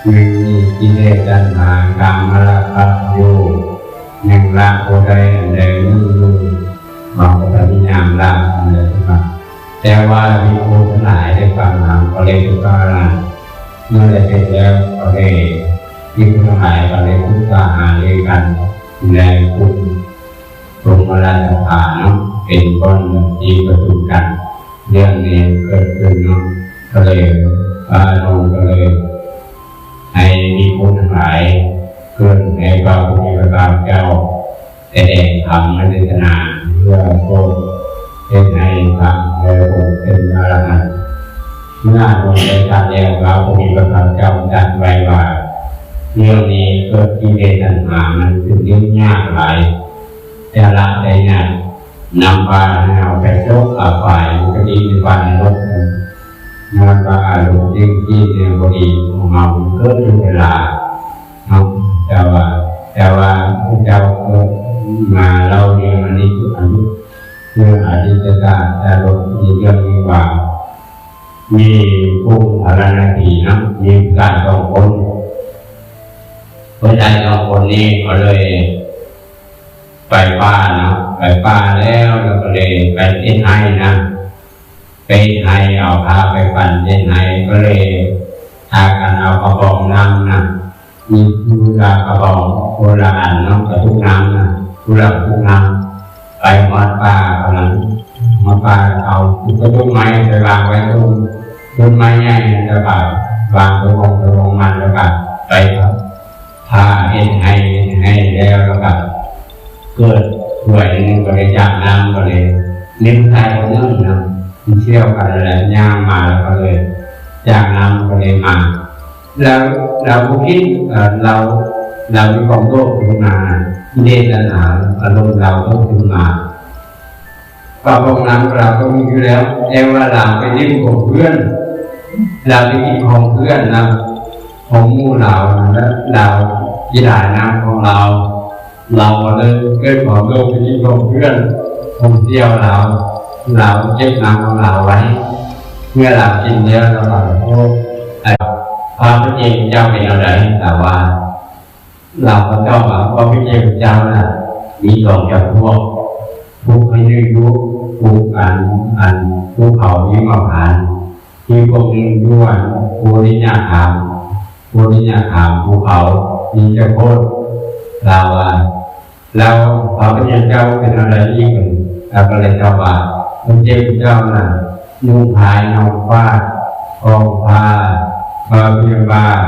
ໜຶ່ງມີກິເລດຕັນຫາກາມະລາຄະຢູ່ ຍັງລະບໍ່ໄດ້ອັນໃດໜຶ່ງຢູ່ ເຮົາກໍພະຍາຍາມລະອັນໃດຂຶ້ນມາ. ແຕ່ວ່າພິກຂຸທັງຫຼາຍໄດ້ຟັງທຳກໍເລີຍຖືກຕ້ອງລະ ເມື່ອໄດ້ເຮັດແລ້ວກໍເລີຍ ພິກຂຸທັງຫຼາຍກໍເລີຍປຶກສາຫາລືກັນໃນກຸ່ມ ສົມມະລາຊະພາເນາະ ເປັນບ່ອນທີ່ປະຊຸມກັນ ເລື່ອງນີ້ເກີດຂຶ້ນເນາະ ກໍເລີຍ ພະອານົງກໍເລີຍໃຫ້ພິກຂຸທັງຫຼາຍ ເກີດໃຫ້ພະຜູ້ມີພະພາກເຈົ້າ ສະແດງທຳມະເທດສະນາ ເພື່ອໂປດເຮັດໃຫ້ພະເຈົ້າເປັນອະລະຫັນ. ເມື່ອອານົງໄດ້ຕັດແລ້ວ ພະຜູ້ມີພະພາກເຈົ້າຕັດໄວ້ວ່າ ເລື່ອງນີ້ເກີດກິເລດຕັນຫາ ມັນເປັນເລື່ອງຍາກຫຼາຍ ຈະລະໄດ້ຍາກ ນຳພາໃຫ້ເຮົາໄປຕົກອະບາຍ ມັນກໍດີໃນບ້ານໃນລົກ ຍ້ອນວ່າອາລົມຈິງຈີດແນວບໍ່ດີຂອງເຮົາມັນເກີດຢູ່ເວລາເນາະ. ແຕ່ວ່າ ແຕ່ວ່າພວກເຈົ້າເກີດມາເລົ່າເລື່ອງອະດີດ ເລື່ອງອະດີດຊາດອາລົມໃນເລື່ອງນີ້ວ່າ ມີຜູ້ພາລະນາທີ່ເນາະ ມີຜູ້ຊາຍສອງຄົນ ຜູ້ຊາຍສອງຄົນນີ້ກໍເລີຍ ໄປປ່າເນາະ ໄປປ່າແລ້ວ ແລ້ວກໍເລີຍໄປເຮັດໄຮ່ນະ ໄປເຮັດໄຮ່ ເອົາພາໄປປັນເຮັດໄຮ່ ກໍເລີຍພາກັນເອົາກະບອງນ້ຳນະ ມີຜູ້ລະກະບອງ ຄົນລະອັນເນາະ ກະຕຸກນ້ຳນະ ຜູ້ລະກະຕຸກນ້ຳ ໄປຮອດປ່າ ກຳລັງຮອດປ່າ ເອົາຕົ້ນໄມ້ໄປວາງໄວ້ຕົ້ນ ຕົ້ນໄມ້ໃຫຍ່ ແລ້ວກໍວາງຕະວອງ ຕະວອງມັນ ແລ້ວກໍໄປ ຖ້າເຮັດໄຮ່ ເຮັດໄຮ່ແລ້ວ ແລ້ວກໍເກີດຖ້ວຍໜຶ່ງ ກໍເລີຍຈາກນ້ຳ ກໍເລີຍ ມີຜູ້ຊາຍຄົນໜຶ່ງນະ ມັນທ່ຽວກັນນັ້ນແຫຼະ ຍ່າງມາ ແລ້ວກໍເລີຍຈາກນ້ຳ ກໍເລີຍມາ ແລ້ວ ແລ້ວບໍ່ຄິດ ເອີ ລາວ ລາວມີຄວາມໂລບຂຶ້ນມາ ກິເລດຕັນຫາ ອາລົມລາວໂລບຂຶ້ນມາ ກະບອງນ້ຳລາວກໍມີຢູ່ແລ້ວ ແຕ່ວ່າລາວໄປຫຼິ້ນຂອງເພື່ອນ ລາວໄປກິນຂອງເພື່ອນນະ ຂອງໝູ່ລາວນັ້ນລະ ລາວກິນຫຼາຍນ້ຳຂອງລາວ ລາວກໍເລີຍເກີດຄວາມໂລບໄປກິນຂອງເພື່ອນ ຂອງສ່ຽວລາວ ລາວເກັບນ້ຳຂອງລາວໄວ້ ເມື່ອລາວກິນແລ້ວ ລາວກໍ ໂອ້ ພະປະເຈກເຈົ້າເປັນແນວໃດ? ລາວວ່າ ລາວກໍຕອບວ່າ ພະປະເຈກພະເຈົ້ານະ ມີສອງຈຳພວກ ຜູ້ໜຶ່ງຢູ່ພູ ອັນ ອັນພູເຂົາຫິມມະພານ ອີກພວກໜຶ່ງຢູ່ ອັນ ໂພນິຍະຄາມ ໂພນິຍະຄາມ ພູເຂົາເບນຈະໂຄດ ລາວວ່າ ແລ້ວພະປະເຈກເຈົ້າເປັນແນວໃດອີກ? ລາວກໍເລີຍຕອບວ່າ ພະປະເຈກພະເຈົ້ານະ ນຸ່ງພາຍນອນຟາດ ຄອງຜ້າ ພະພິມບາດ